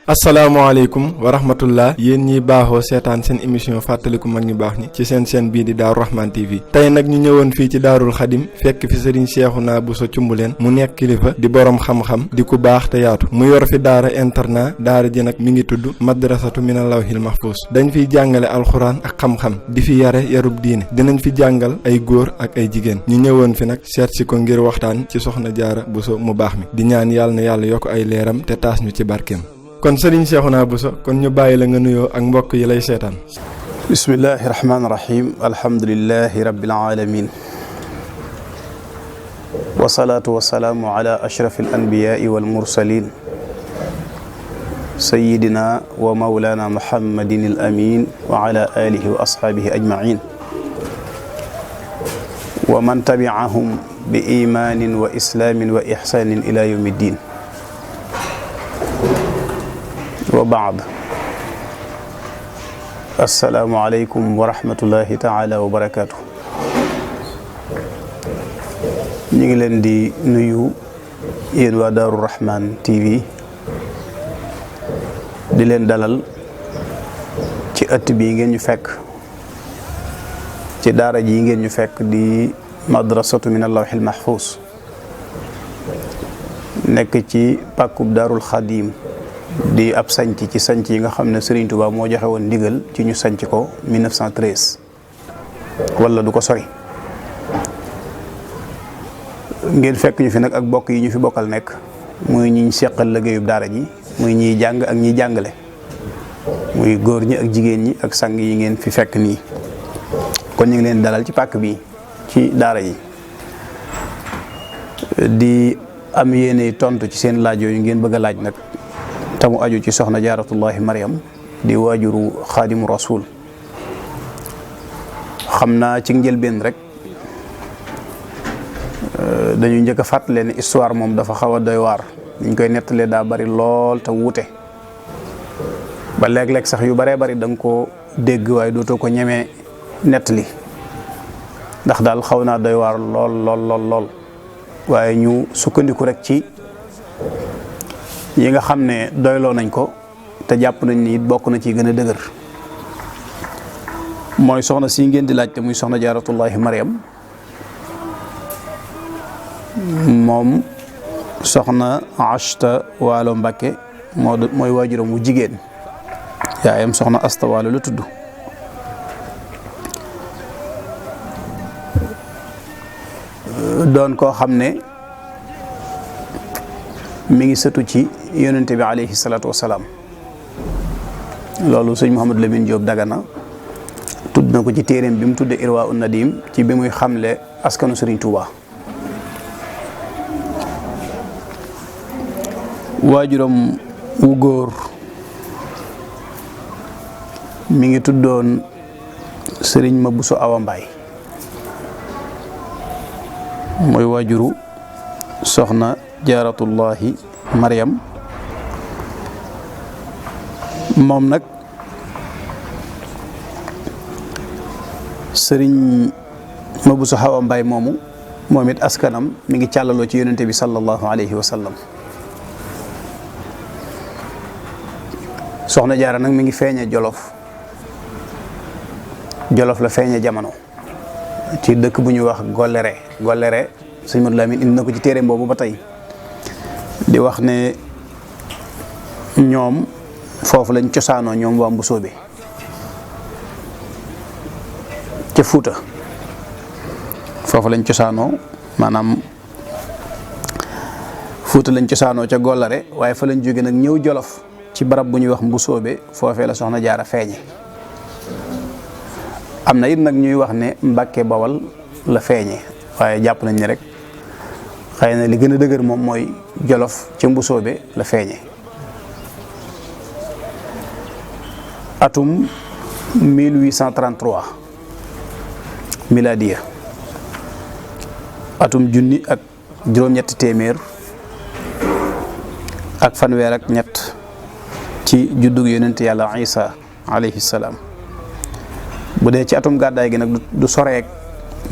asalaamaaleykum wa rahmatullah yéen ñiy baaxoo seetaan seen émission fàttaliku mag ñu baax ñi ci seen chaîne bii di Daaru Rahman TV tey nag ñu ñëwoon fii ci Daarul Xadim fekk fi Serigne Cheikhouna Bousso Cumbuleen mu nekk kilifa di borom xam-xam di ku baax te yaatu mu yor fi daara internat daara ji nag mi ngi tudd madrasatu minal lawhil mahfuz dañ fiy jàngale alxuraan ak xam-xam di fi yare yarub diine dinañ fi jàngal ay góor ak ay jigéen ñu ñëwoon fi nag seet si ko ngir waxtaan ci soxna Jaara Bousso mu baax mi di ñaan yàlla na yàlla yokk ay leeram te taas ñu ci barkeem kon Serigne Cheikhouna Bousso kon ñu bàyyi la nga nuyoo ak mbokk yi lay seetaan. bismillahi rahmaani rahim alhamdulillahi rabbil alamin wasalaatu wasalaamu ala ashraf al anbiyaai wal mursalin sayidina wa maulana muhammadin al amin wa ala alihi wa ashaabihi ajmain wa man tabiahum bi imanin wa islaamin wa ihsanin ila yawmi ddin wa baad assalaamu aleykum wa rahmatullahi taala wa barakaatu. ñu ngi leen di nuyu yéen waa Daaru Rahman TV di leen dalal ci ëtt bii ngeen ñu fekk ci daara ji ngeen ñu fekk di madrasatu min allawhil mahfuz nekk ci pàkkub Daarul Xadim di ab sanc ci sanc yi nga xam ne Serigne Touba moo joxe woon ndigal ci ñu sanc ko 1913 wala du ko sori ngeen fekk ñu fi nag ak bokk yi ñu fi bokkal nekk muy ñi seqal liggéeyub daara ji muy ñiy jàng ak ñiy jàngale muy góor ñi ak jigéen ñi ak sang yi ngeen fi fekk nii kon ñu ngi leen dalal ci pàkk bi ci daara ji di am yéene tontu ci seen laaj yooyu ngeen bëgg a laaj nag tamu aju ci soxna jaaratullahi Mariam di waajuru xaadimu rasul xam naa ci njëlbeen rek dañu njëkk a fàttale ne histoire moom dafa xaw a doy waar ñu koy nettalee daa bari lool te wuute ba léeg-léeg sax yu baree bari da nga koo dégg waaye dootoo ko ñemee nettali ndax daal xaw naa doy waar lool waaye ñu sukkandiku rek ci yi nga xam ne doyloo nañ ko te jàpp nañ ni it bokk na ci gën a dëgër mooy soxna si ngeen di laajte muy soxna jaaratullahi Mariam moom soxna Asta Waalo Mbàkke mooy waajuram wu jigéen yaayam soxna Asta Waalo la tudd doon koo xam ne mi ngi sëtu ci yonente bi alayhi salaatu wasalaam loolu sëñ Mouhamadou Lamine Diop Dagana tudd na ko ci téeréem bi mu tudde Irwa un Nadim ci bi muy xamle askanu Serigne Touba. waajuram wu góor mi ngi tuddoon Serigne Ma Bousso Awa Mbaye mooy waajuru soxna jaaratullahi Mariam moom nag Sëriñ Ma Bousso Awa Mbaye moom it askanam mi ngi càllaloo ci yonente bi sallallahu alayhi wa sallam soxna jaara nag mi ngi feeñe jolof la feeñe jamono ci dëkk bu ñuy wax Golléré sëñ Modou Lamine indi na ko ci téere boobu ba tey di wax ne ñoom foofu lañ cosaanoo ñoom waa Mbusoobe ca Fuuta foofu lañ cosaanoo maanaam Fuuta lañ cosaanoo ca Golléré waaye fa lañ jóge nag ñëw Jolof ci barab bu ñuy wax Mbusoobe foofee la soxna jaara feeñe am na it nag ñuy wax ne Mbàkke Bawal la feeñe waaye jàpp nañ ne rek xëy na li gën a dëgër moom mooy Jolof ca Mbusoobe la feeñe atum 1833 miladiya atum junni ak juróom-ñetti téeméer ak fanweer ak ñett ci juddug yonent yàlla Isa alayhi salaam bu dee ci atum gàddaay gi nag du soreek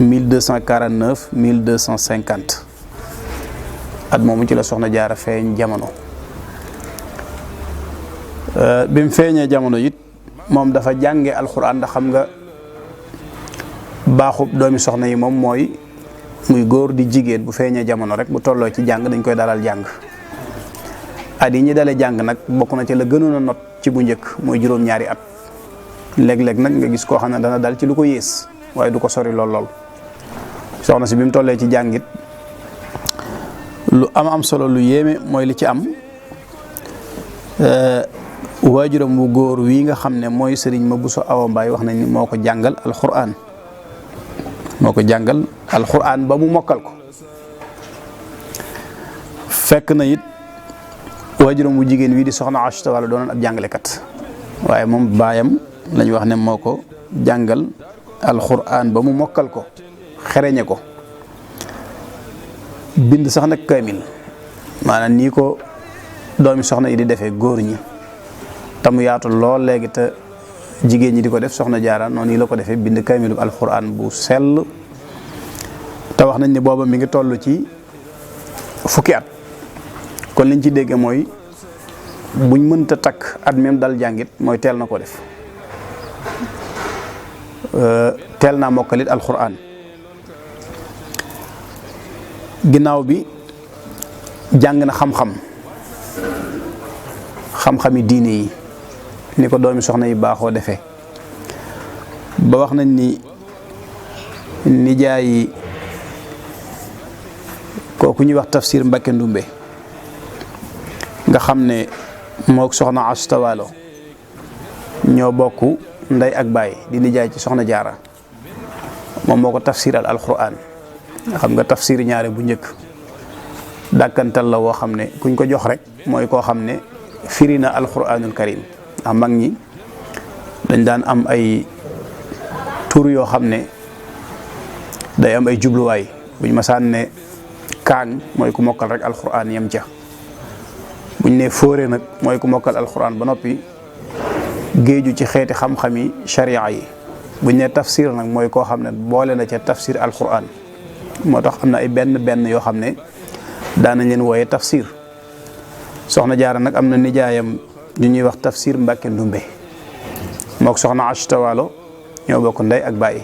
1249 1250 at moomu ci la soxna jaara feeñ jamono. bi mu feeñee jamono it moom dafa jànge alxuraan ndax xam nga baaxub doomi soxna yi moom mooy muy góor di jigéen bu feeñee jamono rek bu tolloo ci jàng dañ koy dalal jàng. at yi ñi dalee jàng nag bokk na ci la gënoon a not ci bu njëkk mooy juróom-ñaari at léeg-léeg nag nga gis koo xam ne dana dal ci lu ko yées waaye du ko sori lool soxna si bi mu tollee ci jàngit lu am solo lu yéeme mooy li ci am waajuram wu góor wii nga xam ne mooy sëriñ Mabousso Awa Mbaye wax nañ ni moo ko jàngal alxuraan ba mu mokkal ko fekk na it waajuram wu jigéen wii di soxna Asta Walo doonoon ab jàngalekat waaye moom baayam lañu wax ne moo ko jàngal alxuraan ba mu mokkal ko xereñe ko bind sax nag kaamil maanaam nii ko doomi soxna yi di defee góor ñi te mu yaatu lool léegi te jigéen ñi di ko def soxna jaara noonu yi la ko defee bind kaamilu alxuraan bu sell te wax nañ ne booba mi ngi toll ci fukki at kon liñ ci dégge mooy buñ mënta takk at même dal jàngit mooy teel na ko def teel naa mokkalit alxuraan ginnaaw bi jàng na xam-xami diine yi ni ko doomi soxna yi baaxoo defee ba wax nañ ni nijaay kooku ñuy wax tafsir Mbakke Ndumbe nga xam ne mook soxna Asta Walo ñoo bokk ndey ak baay di nijaay ci soxna jaara moom moo ko tafsiral alxuraan xam nga tafsir ñaare bu njëkk dàkkantal la woo xam ne kuñ ko jox rek mooy koo xam ne firi na alxuraanul karim ndax mag ñi dañ daan am ay tur yoo xam ne day am ay jubluwaay buñ masaan ne kaang mooy ku mokkal rek alxuraan yem ca buñ ne fóore nag mooy ku mokkal alxuraan ba noppi géeju ci xeeti xam-xami sharia yi buñ ne tafsir nag mooy koo xam ne boole na ca tafsir alxuraan moo tax am na ay benn yoo xam ne daanañ leen wooye tafsir soxna jaara nag am na nijaayam ñu ñuy wax tafsir Mbàkke Ndumbe mook soxna Asta Walo ñoo bokk ndey ak baay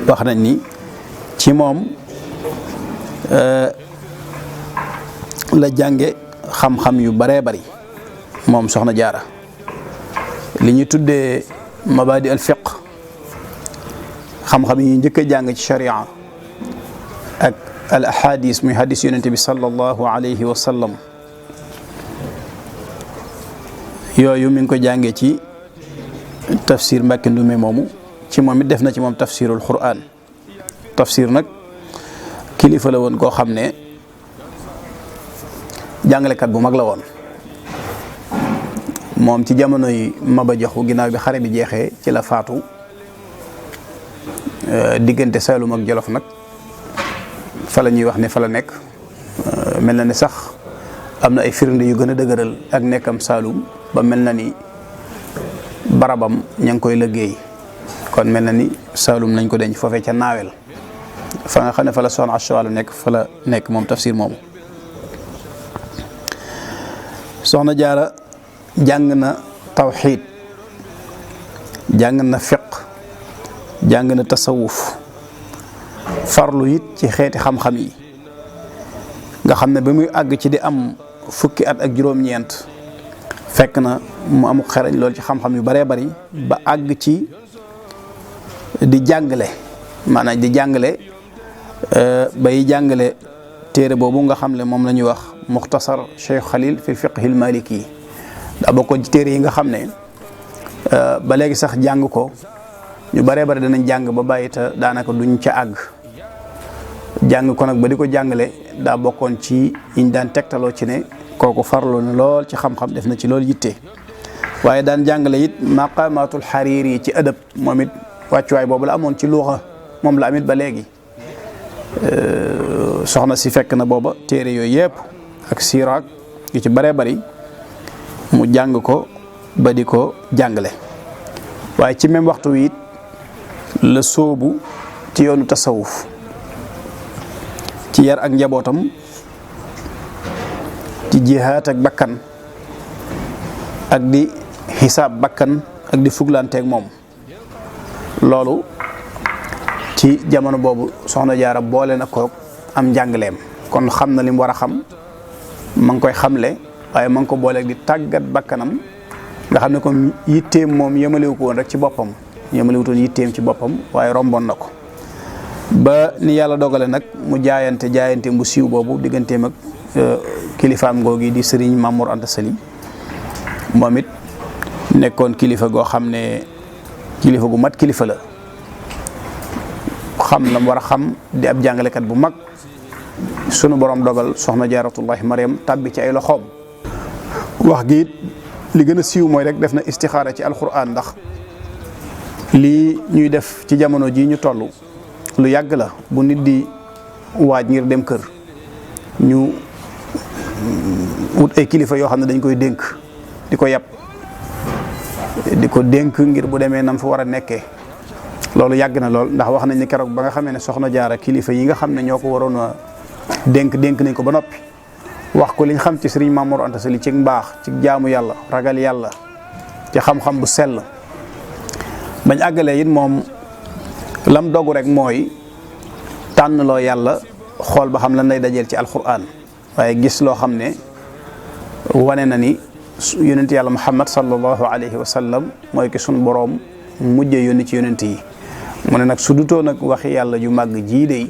wax nañ ni ci moom la jànge xam-xam yu baree bari moom soxna jaara li ñu tuddee mabadi al fiqh xam-xam yi njëkk a jàng ci sharia ak al ahadis muy hadis yonente bi sallallahu alayhi wa sallam yooyu mi ngi ko jàngee ci tafsir Mbàkke Ndume moomu ci moom it def na ci moom tafsirul Qur'an tafsir nag kilifa la woon koo xam ne jàngalekat bu mag la woon moom ci jamono yi Maba Jaxu ginnaaw bi xare bi jeexee ci la faatu diggante Saalum ak Jolof nag fa la ñuy wax ne fa la nekk mel na ne sax am na ay firnde yu gën a dëgëral ak nekkam Saalum ba mel na ni barabam ña ngi koy liggéey kon mel na ni Saalum lañ ko denc foofee ca naawel fa nga xam ne fa la soxna Asta Walo nekk fa la nekk moom tafsir moomu soxna jaara jàng na tawxiid jàng na fiq jàng na tasawuf farlu it ci xeeti xam-xam yi nga xam ne ba muy àgg ci di am fukki at ak juróom-ñeent fekk na mu amuk xerañ lool ci xam-xam yu baree bari ba àgg ci di jàngale maanaam di jàngale bay jàngale téere boobu nga xam ne moom la ñuy wax muxtasar Cheikh Khalil fi fiqhil maliki daa bokkoon ci téere yi nga xam ne ba léegi sax jàng ko ñu baree bari danañ jàng ba bàyyi te daanaka duñ ca àgg jàng ko nag ba di ko jàngale daa bokkoon ci yiñ daan tegtaloo ci ne kooku farlu na lool ci xam-xam def na ci lool yitte waaye daan jàngale it maqamatul xariiri yi ci adab moom it wàccuwaay boobu la amoon ci luuxa moom la amit ba léegi soxna si fekk na booba téere yooyu yëpp ak siiraak yu ci baree bari mu jàng ko ba di ko jàngale waaye ci même waxtu wi it la sóobu ci yoonu tasawuf ci yar ak njabootam, ci jihaat ak bakkan ak di xisaab bakkan ak di fuglanteeg moom. loolu ci jamono boobu soxna Jaara boole na ko am njàngaleem, kon xam na li mu war a xam, ma ngi koy xamle, waaye ma ngi ko booleeg di tàggat bakkanam, nga xam ne comme yitteem moom yemalewu ko woon rek ci boppam, yemalewutoon yitteem ci boppam, waaye romboon na ko ba ni yàlla dogale nag mu jaayante bu siiw boobu digganteem ak kilifaam googi di Sëriñ Mamour Anta Sali. moom it nekkoon kilifa goo xam ne kilifa gu mat kilifa la, xam la mu war a xam, di ab jàngalekat bu mag. sunu borom dogal soxna Jaaratullahi Mariam tàbbi ci ay loxoom. wax gi it li gën a siiw mooy rek def na istixaara ci alxuraan, ndax lii ñuy def ci jamono jii ñu toll lu yàgg la. bu nit di waaj ngir dem kër, ñu wut ay kilifa yoo xam ne dañ koy dénk, di ko yàpp, di ko dénk ngir bu demee nam fa war a nekkee. loolu yàgg na lool, ndax wax nañ ni keroog ba nga xamee ne soxna Jaara kilifa yi nga xam ne ñoo ko waroon a dénk nañ ko ba noppi, wax ko liñ xam ci Sëriñ Mamour Anta Sali ci mbaax, ci jaamu yàlla, ragal yàlla, ci xam-xam bu sell. bañ àggalee it moom lam dogu rek mooy tànn loo yàlla, xool ba xam lan lay dajeel ci alquran, waaye gis loo xam ne wane na ni yonent yàlla Muhammad sallallahu alayhi wa sallam mooy ki sun boroom mujjee yónni ci yonent yi. mu ne nag su dutoo nag waxi yàlla ju màgg jii de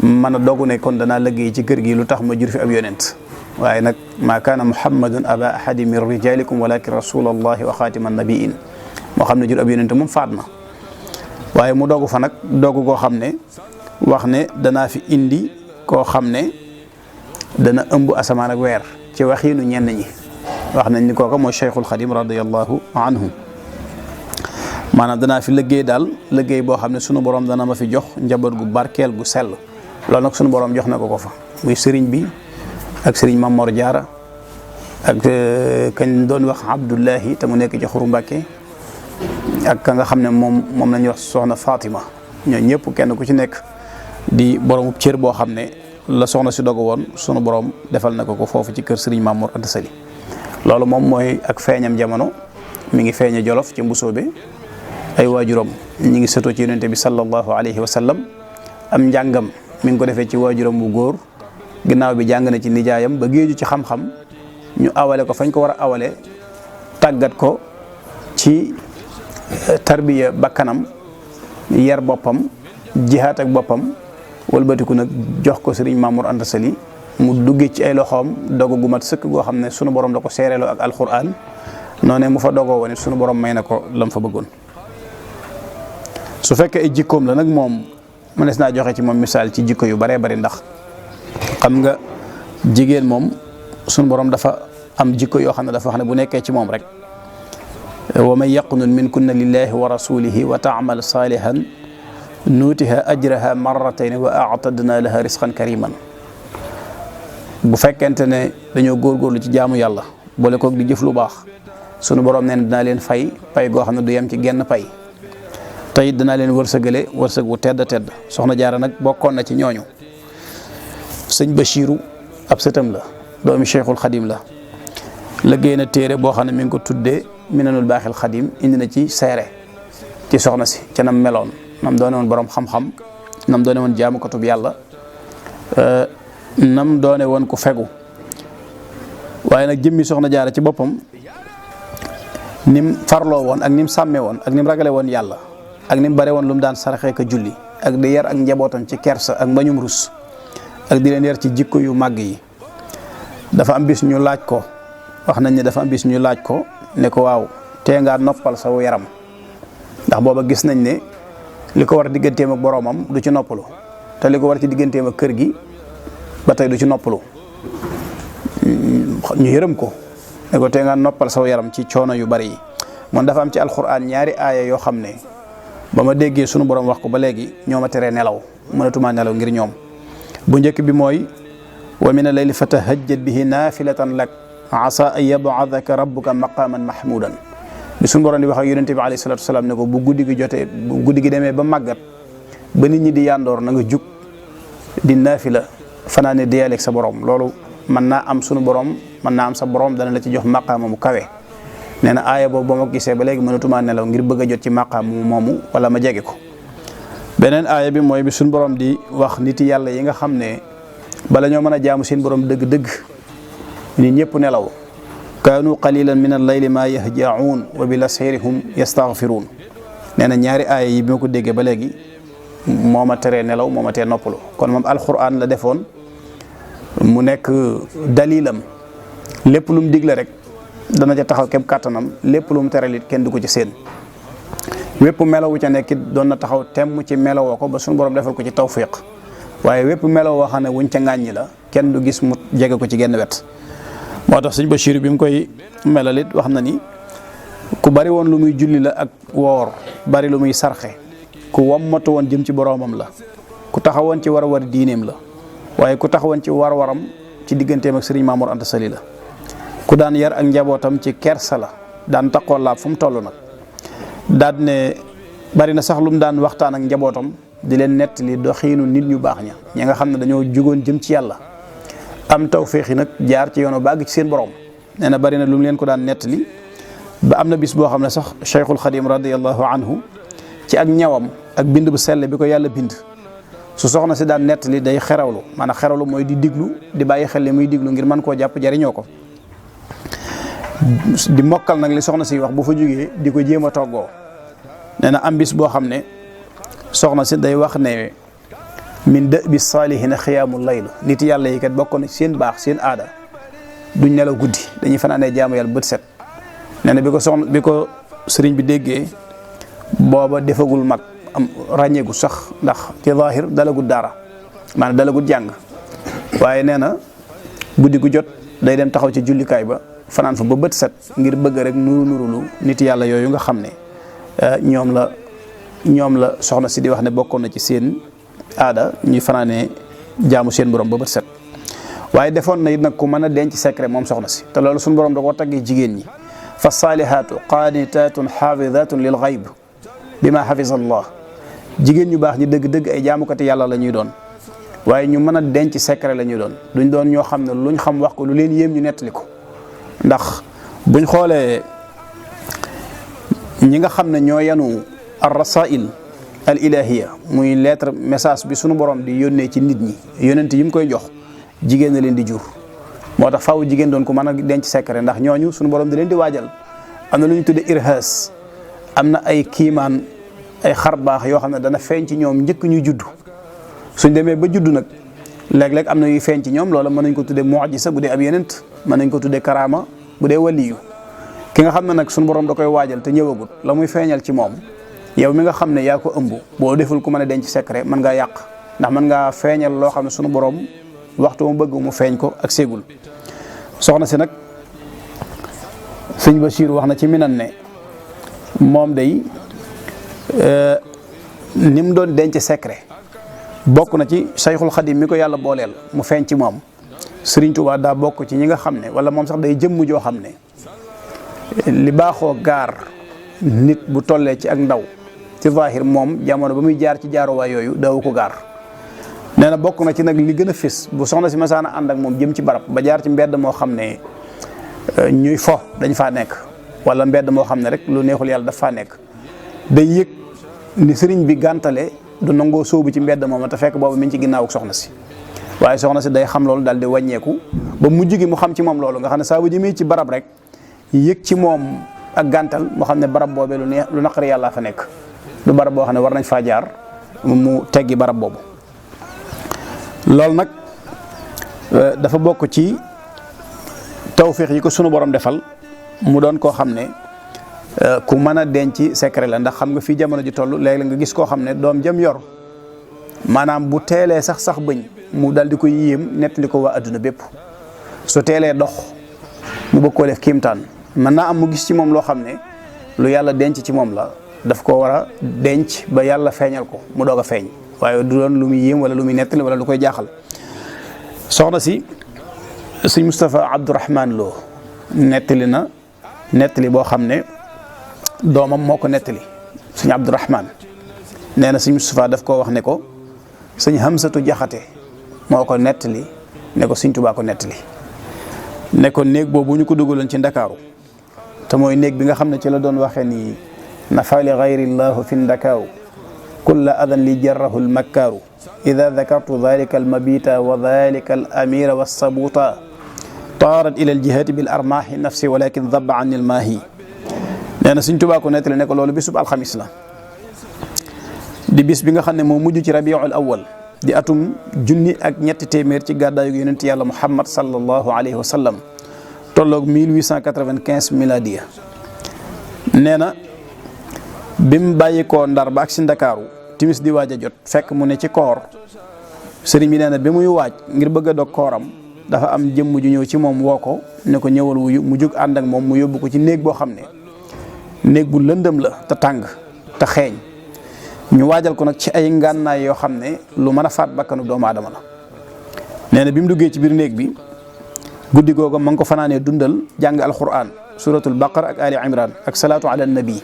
mën a dogu ne kon danaa liggéey ci kër gi lu tax ma jur fi ab yonent. waaye nag maa kaana muhammadun aba ahadi min rijalikum walakin rasulallahi wa xaatima nabiin. moo xam ne jur ab yonent moom faat na, waaye mu dogu fa nag dogu koo xam ne wax ne danaa fi indi koo xam ne dana ëmb asamaan ak weer, ci waxiinu ñenn ñi. wax nañ ni kooka mooy Cheikhul Xadim radiyallahu anhu. maanaam danaa fi liggéey daal, liggéey boo xam ne sunu borom dana ma fi jox njaboot gu barkeel gu sell. loolu nag sunu borom jox na ko fa muy sëriñ bi ak sëriñ Mamor Jaara ak kañ doon wax Abdullahi te mu nekk ci Xuru Mbàkke, ak ka nga xam ne moom la ñuy wax soxna Fatima. ñoo ñëpp kenn ku ci nekk di borom cër boo xam ne la soxna si dogu woon sunu borom defal na ko foofu ci kër sëriñ Mamour Anta Sali. loolu moom mooy ak feeñam jamono, mi ngi feeñe Jolof ci Mbusoobe. ay waajuram ñi ngi sëtoo ci yonente bi sallallahu alayhi wa sallam. am njàngam mi ngi ko defee ci waajuram bu góor, ginnaaw bi jàng na ci nijaayam ba géeju ci xam-xam. ñu awale ko fañ ko war a awale, tàggat ko ci tarbiya bakkanam, yar boppam, jihaat ak boppam, walbatiku nag jox ko Sëriñ Mamour Anta Sali mu duggee ci ay loxoom dogu gu mat sëkk goo xam ne sunu borom da ko seereeloo ak alquran. noonee mu fa dogoo woon it sunu borom may na ko lam fa bëggoon. su fekkee ay jikkoom la nag moom mënees naa joxe ci moom misaal ci jikko yu baree bari, ndax xam nga jigéen moom sunu borom dafa am jikko yoo xam ne dafa wax ne bu nekkee ci moom rek, wa man yaqnun minkunna lillahi wa rasulihi wa taamal salihan nuutiha ajraha marratayn wa aatadna laha risqan kariman. bu fekkente ne dañoo góorgóorlu ci jaamu yàlla boole koog di jëf lu baax, sunu borom nee na dinaa leen fay pay goo xam ne du yem ci genn pay, te it dinaa leen wërsëgale wërsëg wu tedd soxna Jaara nag bokkoon na ci ñooñu. sëñ Bachiru ab sëtam la, doomi Cheikhul Xadim la. liggéey na téere boo xam ne mi ngi ko tuddee Minanul Baaxil Xadim, indi na ci seere ci soxna si ca nam meloon, nam doone woon borom xam-xam, nam doone woon jaamukatub yàlla, nam doone woon ku fegu. waaye nag jëmmi soxna Jaara ci boppam nim farloo woon ak nim sàmmee woon ak nim ragale woon yàlla ak nim bare woon lu mu daan saraxee ka julli ak di yar ak njabootam ci kersa ak mbañum rus ak di leen yar ci jikko yu màgg yi. dafa am bis ñu laaj ko, wax nañ ne dafa am bis ñu laaj ko ne ko waaw tee ngaa noppal saw yaram, ndax booba gis nañ ne li ko war digganteem ak boroomam du ci noppalu, te li ko war ci digganteem ak kër gi ba tey du ci noppalu. ñu yërëm ko ne ko tee ngaa noppal saw yaram ci coono yu bari yi. moom dafa am ci alxuraan ñaari aaya yoo xam ne ba ma déggee sunu borom wax ko ba léegi ñoo ma teree nelaw, mënatumaa nelaw ngir ñoom. bu njëkk bi mooy wa mina layli fatahajjat bihi naafilatan lak asa an yab'athaka rabbuka maqaman mahmudan. bi suñu borom di wax ak yonente bi alayhi salaatu wasalaam ne ko bu guddi gi jotee bu guddi gi demee ba màggat ba nit ñi di yandoor na nga jug di naafila fanaane diyaaleeg sa borom loolu mën naa am sunu borom mën naa am sa borom dana la ci jox maqaama mu kawe. nee na aaya boobu ba ma gisee ba léegi mënatumaa nelaw ngir bëgg a jot ci maqaam moomu wala ma jege ko. beneen aaya bi mooy bi suñu borom di wax nit yàlla yi nga xam ne bala ñoo mën a jaamu seen borom dëgg-dëgg nit ñëpp nelaw. kaanu qalilan min al-layli ma yahja'un wa bil asxiri hum yastaghfirun. nee na ñaari aaya yi bi ma ko déggee ba léegi moo ma teree nelaw moo ma tee noppalu kon moom alquran la defoon mu nekk dalilam lépp lu mu digle rek dana ca taxaw képp kàttanam lépp lu mu teral it kenn du ko ci seen wépp melawu ca nekkit doon na taxaw temm ci melawoo ko ba suñu borom defal ko ci tawfiq waaye wépp melaw woo xam ne wuñ ca ŋàññi la kenn du gis mu jege ko ci genn wet. moo tax sëñ Bachir bi mu koy melalit wax na ni ku bari woon lu muy julli la ak woor bari lu muy sarxe ku wommatu woon jëm ci boroomam la ku taxawoon ci war diineem la waaye ku taxawoon ci waram ci digganteem ak sëriñ Mamour Anta Sali la ku daan yar ak njabootam ci kersa la daan taqoo laab fu mu toll nag daal ne bari na sax lu mu daan waxtaan ak njabootam di leen nettali doxiinu nit ñu baax ñi nga xam ne dañoo jugoon jëm ci yàlla am tawféex yi nag jaar ci yoonu bàgg ci seen borom. nee na bari na lu mu leen ko daan nettali ba am na bis boo xam ne sax Cheikhul Khadim radiyallahu anhu ci ak ñawam ak bind bu sell bi ko yàlla bind su soxna si daan nettali day xerawlu maanaam xerawlu mooy di diglu di bàyyi xel li muy diglu ngir mën koo jàpp jariñoo ko di mokkal nag li soxna si wax bu fa jógee di ko jéem a toggoo. nee na am bis boo xam ne soxna si day wax ne min da'bi saalihiina xiyaamul layl nit yàlla yi kat bokk na seen baax seen aada duñ nelaw guddi dañuy fanaanee jaamu yàlla bët set. nee na bi ko sëriñ bi déggee booba defagul mag am ràññeegu sax ndax ci zaahir dalagul dara maanaam dalagul jàng waaye nee na guddi gu jot day dem taxaw ci jullikaay ba fanaan fa ba bët set ngir bëgg rek nurulu nit yàlla yooyu nga xam ne ñoom la soxna si di wax ne bokkoon na ci seen aada ñuy fanaanee jaamu seen borom ba bët set. waaye defoon na it nag ku mën a denc secret moom soxna si te loolu suñu borom da koo taggee jigéen ñi fa saalihaatu qaanitaatun xaafidaatun lil xayb bima xafisa allah jigéen ñu baax ñi dëgg-dëgg ay jaamukati yàlla la ñuy doon waaye ñu mën a denc secret la ñuy doon duñ doon ñoo xam ne luñ xam wax ko lu leen yéem ñu nettali ko ndax buñ xoolee ñi nga xam ne ñoo yanu ar rasail al ilahiya muy lettre message bi sunu borom di yónnee ci nit ñi yónent yi mu koy jox jigéen na leen di jur moo tax faaw jigéen doon ko mën a denc secret ndax ñooñu sunu borom di leen di waajal am na lu ñu tudde irhaas am na ay kiimaan ay xar baax yoo xam ne dana feeñ ci ñoom njëkk ñuy judd suñ demee ba judd nag léeg-léeg am na yuy feeñ ci ñoom loola mën nañ ko tudde mu'jiza bu dee ab yenent mën nañ ko tudde karaama bu dee waliyu ki nga xam ne nag sunu borom da koy waajal te ñëwagut la muy feeñal ci moom yow mi nga xam ne yaa ko ëmb boo deful ku mën a denc secret mën ngaa yàq ndax mën ngaa feeñal loo xam ne sunu borom waxtu mu bëgg mu feeñ ko ak ségul soxna si nag sëñ Bachir wax na ci minan ne moom day ni mu doon denc secret bokk na ci Sayxul Xadim mi ko yàlla booleel mu feeñ ci moom Sëriñ Tuubaa daa bokk ci ñi nga xam ne wala moom sax day jëmm joo xam ne li baaxoo gaar nit bu tollee ci ak ndaw ci zahir moom jamono ba muy jaar ci jaaruwaay yooyu daawu ko gaar nee na bokk na ci nag li gën a fés bu soxna si masaana ànd ak moom jëm ci barab ba jaar ci mbedd moo xam ne ñuy fo dañ faa nekk wala mbedd moo xam ne rek lu neexul yàlla daf faa nekk day yëg ni sëriñ bi gàntale du nangoo sóobu ci mbedd moom te fekk boobu mi ngi ci ginnaaw ak soxna si waaye soxna si day xam loolu daal di wàññeeku ba mujj gi mu xam ci moom loolu nga xam ne saa bu jëmee ci barab rek yëg ci moom ak gàntal moo xam ne barab boobee lu naqari yàlla fa nekk du barab boo xam ne war nañ faa jaar mu teggi barab boobu. loolu nag dafa bokk ci tawfiix yi ko sunu borom defal mu doon koo xam ne ku mën a denc secret la ndax xam nga fii jamono ji toll léeg-léeg nga gis koo xam ne doom jëm yor maanaam bu teelee sax bëñ mu dal di ko yéem nettali ko waa adduna bépp su teelee dox mu bëgg koo def kiimtaan mën naa am mu gis ci moom loo xam ne lu yàlla denc ci moom la daf ko war a denc ba yàlla feeñal ko mu doog a feeñ waaye du doon lu muy yéem wala lu muy nettali wala lu koy jaaxal. soxna si sëñ Moustapha Abdourahman Lo nettali na nettali boo xam ne doomam moo ko nettali sëñ Abdourahman nee na sëñ Moustapha daf koo wax ne ko sëñ Hamsatu Jaxate moo ko nettali ne ko sëñ Tuubaa ko nettali ne ko néeg boobu ñu ko dugaloon ci Ndakaaru te mooy néeg bi nga xam ne ci la doon waxee ni nafa li gayrillahu fi ndakaaru kulla adan li jarrahu lmakkaaru ida dakartu dalika almabita wa dalika al amira wassabuta taarat ila aljihati bil armaahi nafsi walakin daba an ilmaahi nee na sëñ Tuubaa ko nettali ne ko loolu bisub alxamis la di bis bi nga xam ne moo mujj ci rabiul awal di atum 1,300 ci gàddaayu yonent yàlla Muhammad sallallahu alayhi wa sallam tolloog 1895 miladiya nee na bi mu bàyyi koo Ndar ba ak si Ndakaaru timis di waaj a jot fekk mu ne ci koor sëriñ bi nee na bi muy waaj ngir bëgg a dog kooram dafa am jëmm ju ñëw ci moom woo ko ne ko ñëwal wuyu mu jóg ànd ak moom mu yóbbu ko ci néeg boo xam ne néeg bu lëndëm la te tàng te xeeñ ñu waajal ko nag ci ay ngànnaay yoo xam ne lu mën a faat bakkanu doomu aadama la nee na bi mu duggee ci biir néeg bi guddi googu ma ngi ko fanaanee dundal jàng alquran suratul baqara ak ali imran ak salaatu ala nabi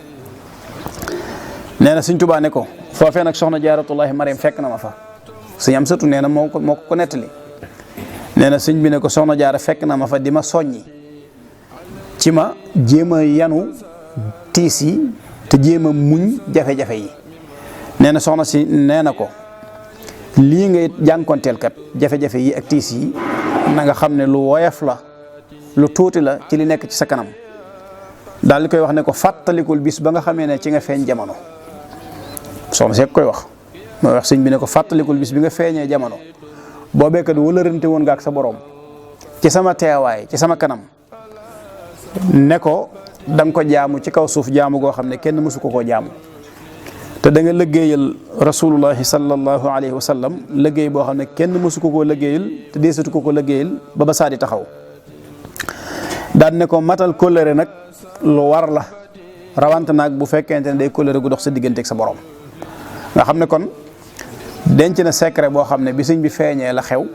nee na sëñ Tuubaa ne ko foofee nag soxna jaaratullahi mariam fekk na ma fa sëñ Amsatu nee na moo ko nettali nee na sëñ bi ne ko soxna jaara fekk na ma fa di ma soññi ci ma jéem a yanu tiis yi te jéem a muñ jafe-jafe yi nee na soxna si nee na ko lii ngay jànkonteel kat jafe-jafe yi ak tiis yi na nga xam ne lu woyof la lu tuuti la ci li nekk ci sa kanam daal di koy wax ne ko fàttalikul bis ba nga xamee ne ci nga feeñ jamono soxna si koy wax mooy wax sëñ bi ne ko fàttalikul bis bi nga feeñee jamono boobee kat wëlërante woon nga ak sa borom ci sama teewaay ci sama kanam ne ko da nga ko jaamu ci kaw suuf jaamu goo xam ne kenn mësu ko koo jaamu te da nga liggéeyal rasulullahi sallallahu alayhi wa sallam liggéey boo xam ne kenn mësu ko koo liggéeyal te deesatu ko liggéeyal ba saa di taxaw daan ne ko matal kóllëre nag lu war la rawante naag bu fekkente ne day kóllëre gu dox sa diggante ak sa borom nga xam ne kon denc na secret boo xam ne bi sëñ bi feeñee la xew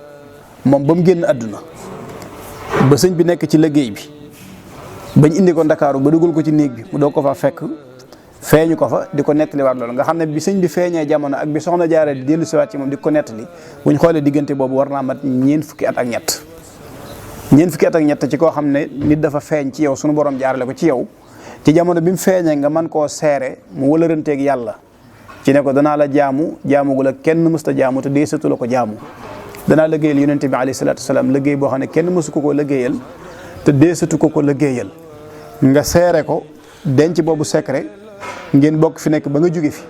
moom ba mu génn àdduna ba sëñ bi nekk ci liggéey bi bañ indi ko Ndakaaru ba dugal ko ci néeg bi mu doo ko fa fekk feeñu ko fa di ko nettaliwaat loolu nga xam ne bi sëñ bi feeñee jamono ak bi soxna jaare di dellu siwaat ci moom di ko nettali buñ xoolee diggante boobu war naa mat ñeent fukki at ak ñett ci koo xam ne nit dafa feeñ ci yow sunu borom jaarale ko ci yow ci jamono bi mu feeñee nga mën koo seere mu wëlëranteeg yàlla ci ne ko danaa la jaamu gu la kenn mësta jaamu te deesatu la ko jaamu danaa liggéeyal yonente bi alayhi salaatu wasalaam liggéey boo xam ne kenn mësu ko liggéeyal te deesatu ko liggéeyal nga seere ko denc boobu secret ngeen bokk fi nekk ba nga jóge fi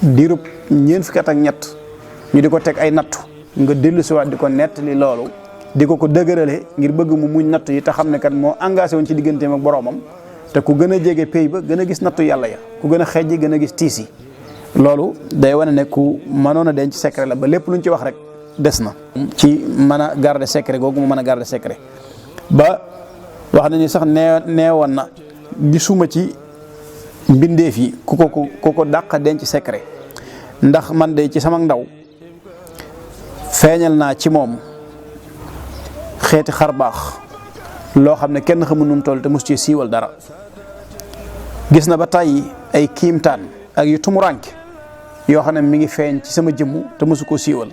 diirub ñeent fukki at ak ñett ñu di ko teg ay nattu nga dellu siwaat di ko nettali loolu di ko dëgërale ngir bëgg mu muñ nattu yi te xam ne kat moo engagé woon ci digganteem ak boroomam te ku gën a jege pay ba gën a gis nattu yàlla ya ku gën a xejji gën a gis tiis yi loolu day wane ne ku mënoon a denc secret la ba lépp luñ ci wax rek des na ci mën a garder secret googu mu mën a garder secret ba wax nañu sax neewoon na gisuma ci mbindeef yi ku ko dàq denc secret ndax man de ci sama ndaw feeñal naa ci moom xeeti xar baax loo xam ne kenn xamul nu mu toll te mos ci siiwal dara gis na ba tàyyi ay kiimtaan ak yu tumuranke yoo xam ne mi ngi feeñ ci sama jëmm te mosu koo siiwal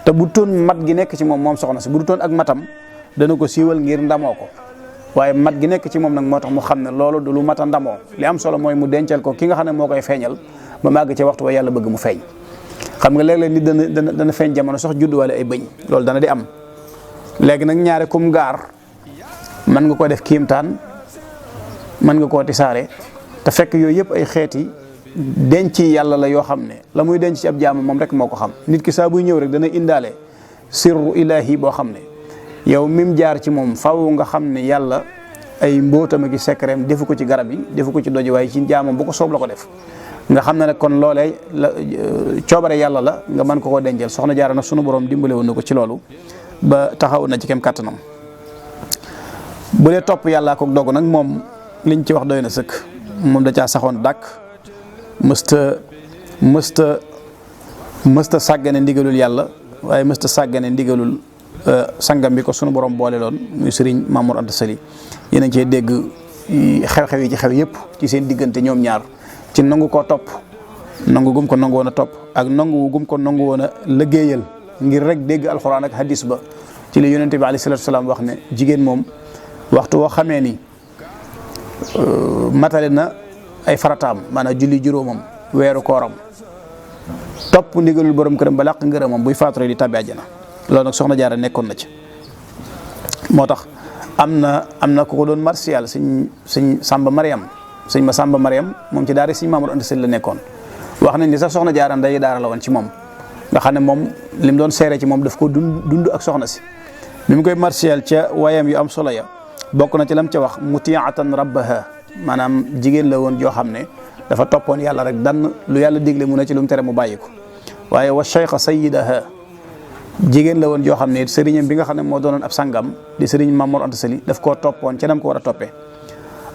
te bu toon mat gi nekk ci moom soxna si bu du toon ak matam dana ko siiwal ngir ndamoo ko waaye mat gi nekk ci moom nag moo tax mu xam ne loolu du lu mat a ndamoo li am solo mooy mu dencal ko ki nga xam ne moo koy feeñal ba màgg ci waxtu wa yàlla bëgg mu feeñ xam nga léeg-léeg nit dana feeñ jamono sax judduwaale ay bëñ loolu dana di am léegi nag ñaare kum gaar mën nga ko def kiimtaan mën nga koo tisaare te fekk yooyu yëpp ay xeeti denc yàlla la yoo xam ne la muy denc ci ab jaamu moom rek moo ko xam nit ki saa buy ñëw rek dana indaale sirru ilaahi boo xam ne yow mim jaar ci moom faw nga xam ne yàlla ay mbóotam ak secret defu ko ci garab yi defu ko ci doji waaye ci jaamam bu ko soob la ko def nga xam ne nag kon loolee la coobare yàlla la nga mën ko dencal soxna Jaara nag sunu borom dimbale woon na ko ci loolu ba taxaw na ci kem kàttanam bu dee topp yàllaa ko dogu nag moom liñ ci wax doy na sëkk moom da caa saxoon dàkk mësta sàggane ndigalul yàlla waaye mësta sàggane ndigalul sangam bi ko sunu borom boole loon muy Sëriñ Mamour Anta Sali yéen a ngi cee dégg xew-xew yi ci xew yëpp ci seen diggante ñoom ñaar ci nangu koo topp nangu gum ko nangu woon a topp ak nangu gum ko nangu woon a liggéeyal ngir rek dégg alxuraan ak hadis ba ci la yonente bi alayhi salaatu salaam wax ne jigéen moom waxtu woo xamee ni matale na ay farataam maanaam julli juróomam weeru kooram topp ndigalul borom këram ba làq ngërëmam buy faatu di tàbbi àjjana loolu nag soxna Jaara nekkoon na ci moo tax am na ku ko doon martial sëñ Samba Mariam sëñ ma Samba Mariam moom ci daara sëñ Mamour Anta Sali la nekkoon wax nañ ni sax soxna Jaara nday daara la woon ci moom nga xam ne moom li mu doon seere ci moom daf ko dund ak soxna si bi mu koy martial ca wayam yu am solo ya bokk na ci lam ca wax mutiatan rabbaha maanaam jigéen la woon joo xam ne dafa toppoon yàlla rek dann lu yàlla digle mu ne ci lu mu tere mu bàyyi ko waaye wa cheikha sayidaha jigéen la woon joo xam ne sëriñam bi nga xam ne moo doonoon ab sangam di sëriñ Mamour Anta Sali daf koo toppoon ca nam ko war a toppee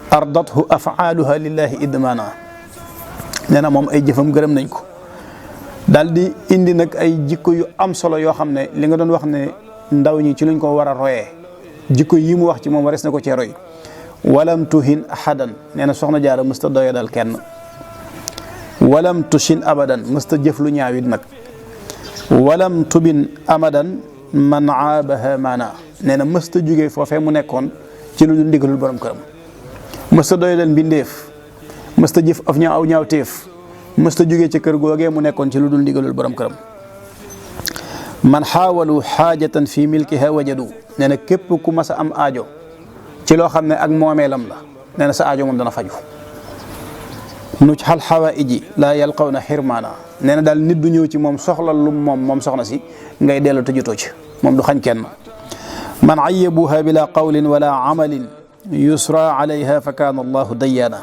ardathu afaaluha lillahi idmana nee na moom ay jëfam gërëm nañ ko daal di indi nag ay jikko yu am solo yoo xam ne li nga doon wax ne ndaw ñi ci luñ ko war a royee jikko yi mu wax ci moom wares na ko cee roy walam tuhin ahadan nee na soxna Jaara mësta doya dal kenn walam tushin abadan mësta jëf lu ñaawit nag walam tubin amadan man aabaha maana nee na mësta jógee foofee mu nekkoon ci lu dul ndigalul borom këram mësta doya dal mbindeef mësta jëf af ñaaw aw ñaawteef mësta jógee ci kër googee mu nekkoon ci lu dul ndigalul borom këram man xaawalu xaajatan fi milkiha wajadu nee na képp ku mas a am aajo ci loo xam ne ak moomeelam la nee na sa aajo moom dana faju nuj xal xawaaiji laa yalqawna xirmaana nee na daal nit du ñëw ci moom soxla lu moom soxna si ngay dellu te jotoo ci moom du xañ kenn man ayyabuha bila qawlin wala amalin yusra alayha fa kaana allahu dayyaana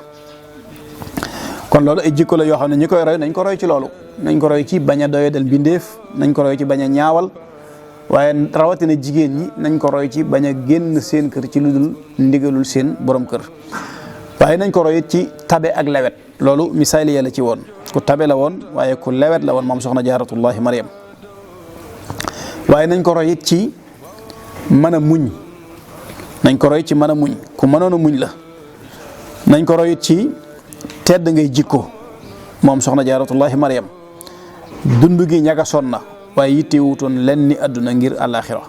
kon loolu ay jikko la yoo xam ne ñi koy roy nañ ko roy ci loolu nañ ko roy ci bañ a doyadal mbindeef nañ ko roy ci bañ a ñaawal waaye rawatina jigéen ñi nañ ko roy ci bañ a génn seen kër ci lu dul ndigalul seen borom kër waaye nañ ko roy ci tabe ak lewet loolu misaali yàlla ci woon ku tabe la woon waaye ku lewet la woon moom soxna Jaaratullahi Mariam waaye nañ ko roy it ci mën a muñ nañ ko roy ci mën a muñ ku mënoon a muñ la nañ ko roy it ci tedd ngay jikko moom soxna Jaaratullahi Mariam dund gi ñagasoon na waaye yitte wutoon len ni àdduna ngir àllaaxira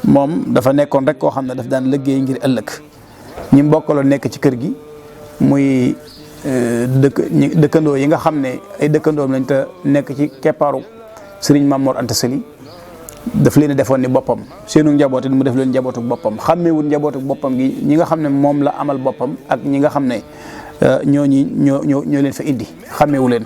moom dafa nekkoon rek koo xam ne daf daan liggéey ngir ëllëg ñi mbokkaloon nekk ci kër gi muy dëkkandoo yi nga xam ne ay dëkkandoom lañ te nekk ci keppaaru sëriñ Mamour Anta Sali daf leen defoon ni boppam seenu njaboot it mu def leen njabootu boppam xàmmewul njabootu boppam gi ñi nga xam ne moom la amal boppam ak ñi nga xam ne ñoo leen fa indi xàmmewu leen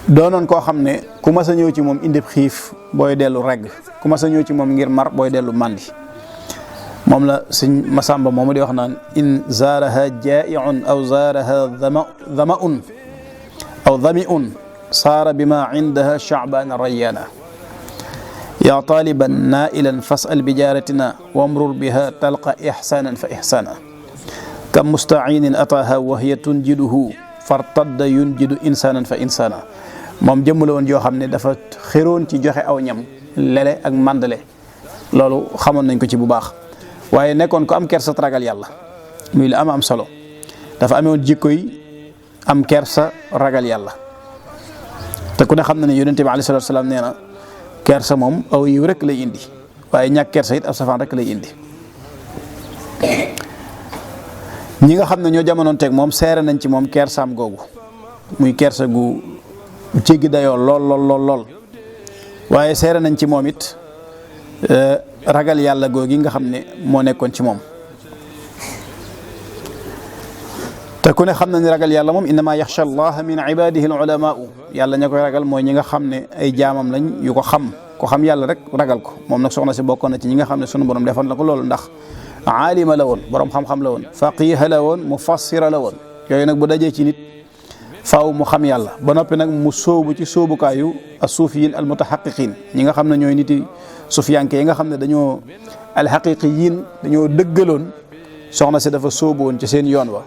doonoon koo xam ne ku mas a ñëw ci moom indi xiif booy dellu regg ku mas a ñëw ci moom ngir mar booy dellu mandi moom la sëñ Masamba moomu di wax naan in zaaraha jaa'iun aw zaaraha dhama'un aw dhami'un saara bima indaha sha'bana rayyana yaa taliban nailan fas'al bi jaaratina wamrur biha talqa ihsanan fa ihsana kam musta'inin ataaha wa hiya tunjiduhu fartadda yunjidu insanan fa insana moom jëmm la woon joo xam ne dafa xéroon ci joxe aw ñam lele ak mandale loolu xamoon nañ ko ci bu baax waaye nekkoon ko am kersa ragal yàlla muy lu am solo dafa amewoon jikko yi am kersa ragal yàlla te ku ne xam na ne yonente bi alayhi salaatu salaam nee na kersa moom aw yiw rek lay indi waaye ñàkk kersa it ab safaan rek lay indi ñi nga xam ne ñoo jamonoon teg moom seere nañ ci moom kersaam googu muy kersa gu jéggi dayoo lool waaye seere nañ ci moom it ragal yàlla googi nga xam ne moo nekkoon ci moom te ku ne xam na ni ragal yàlla moom innama yaxsha allaha min ibadihi al ulamaau yàlla ña koy ragal mooy ñi nga xam ne ay jaamam lañ yu ko xam yàlla rek ragal ko moom nag soxna si bokkoon na ci ñi nga xam ne sunu borom defoon la ko loolu ndax aalima la woon borom xam-xam la woon faqiha la woon mufassira la woon yooyu nag bu dajee ci nit faaw mu xam yàlla ba noppi nag mu sóobu ci sóobukaayu as-suufiyin al mutahaqiqin ñi nga xam ne ñooy niti sufiyanke yi nga xam ne dañoo alhaqiqiyin dañoo dëggaloon soxna si dafa sóobu woon ci seen yoon wa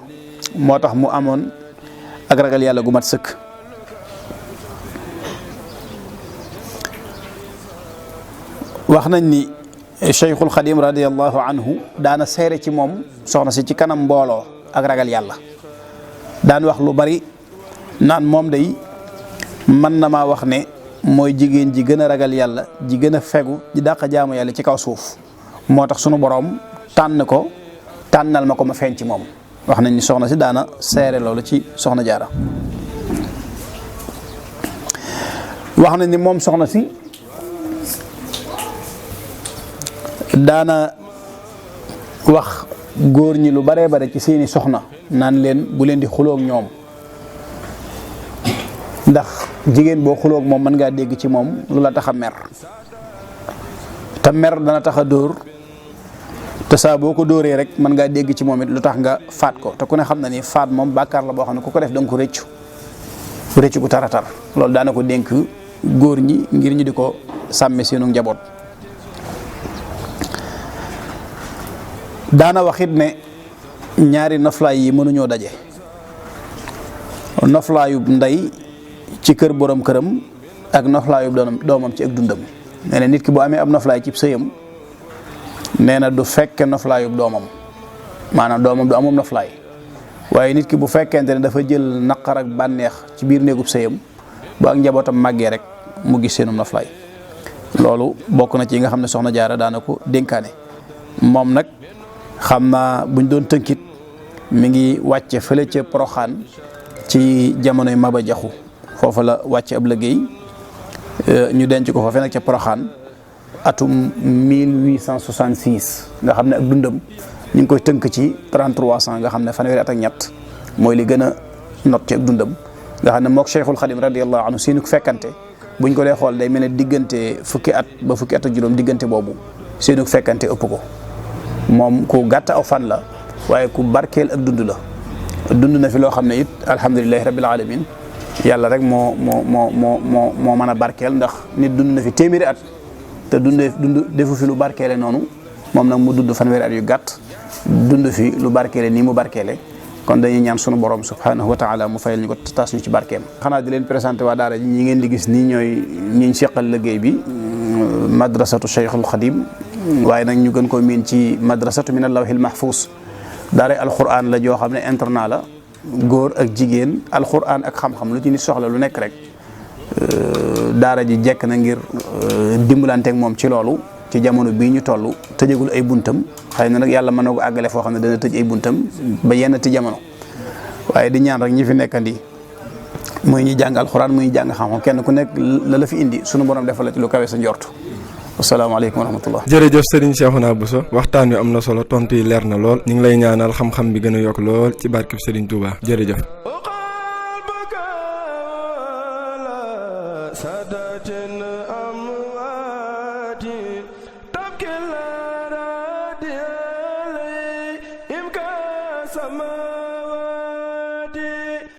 moo tax mu amoon ak ragal yàlla gu mat sëkk wax nañ ni Cheikhul Xadim radiyallahu anhu daana seere ci moom soxna si ci kanam mbooloo ak ragal yàlla daan wax lu bari naan moom day mën na maa wax ne mooy jigéen ji gën a ragal yàlla ji gën a fegu ji dàq jaamu yàlla ci kaw suuf moo tax sunu boroom tànn ko tànnal ma ko ma feeñ ci moom wax nañ ni soxna si daana seere loolu ci soxna jaara wax nañ ni moom soxna si daana wax góor ñi lu baree bare ci seeni soxna naan leen bu leen di xuloog ñoom ndax jigéen boo xuloog moom mën ngaa dégg ci moom lu la tax a mer te mer dana tax a dóor te saa boo ko dóoree rek mën ngaa dégg ci moom it lu tax nga faat ko te ku ne xam na ni faat moom bàkkaar la boo xam ne ku ko def da nga ko rëccu bu taratar loolu daana ko dénk góor ñi ngir ñu di ko sàmme seenu njaboot. daana waxit ne ñaari noflaay yi mënuñoo daje noflaayub ndey ci kër borom këram ak noflaayub doomam ci ak dundam nee na nit ki bu amee ab noflaay ci sëyam nee na du fekke noflaayub doomam maanaam doomam du amum noflaay waaye nit ki bu fekkente ne dafa jël naqar ak bànneex ci biir néegub sëyam bu ak njabootam màggee rek mu gis seenum noflaay loolu bokk na ci yi nga xam ne soxna jaara daana ko dénkaane moom nag xam naa buñ doon tënkit mi ngi wàcce fële ca Poroxaan ci jamonoy Maba Jaxu foofu la wàcce ab liggéey ñu denc ko foofee nag ca Poroxaan atum 1866 nga xam ne ak dundam ñu ngi koy tënk ci 3300 nga xam ne fanweeri at ak ñett mooy li gën a not ci ak dundam nga xam ne mook Cheikhul Khadim radiyallahu anhu seenu fekkante buñ ko dee xool day mel ne diggante fukki at ba fukki at ak juróom diggante boobu seenu fekkante ëpp ko moom ku gàtt aw fan la waaye ku barkeel ak dund la dund na fi loo xam ne it alhamdulilahi rabbil alamin yàlla rek moo mën a barkeel ndax nit dund na fi téeméeri at te dund defu fi lu barkeele noonu moom nag mu dund fanweeri at yu gàtt dund fi lu barkeele nii mu barkeele kon dañuy ñaan sunu borom subhanahu wa taala mu fayal ñu ko taas ñu ci barkeem. xanaa di leen présenté waa daara ji ñi ngeen di gis nii ñooy ñiñ seqal liggéey bi madrasatu Cheikhul Khadim waaye nag ñu gën koo miin ci madrasatu min allawhil mahfuz daara alquran la joo xam ne internat la góor ak jigéen alquran ak xam-xam lu ci nit soxla lu nekk rek daara ji jekk na ngir dimbalanteeg moom ci loolu ci jamono bii ñu toll tëjagul ay buntam xëy na nag yàlla mën na ko àggale foo xam ne dana tëj ay buntam ba yenn ti jamono waaye di ñaan rek ñi fi nekkandi muy ñi jàng alquran muy ñi jàng xam-xam kenn ku nekk la fi indi sunu borom defal la ci lu kawe sa njort. asalaamaaleykum wa rahmatullah. jërëjëf Serigne Cheikhouna Bousso waxtaan wi am na solo tontu yi leer na lool ñu ngi lay ñaanal xam-xam bi gën a yokk lool ci barkeb Serigne Touba jërëjëf. samawati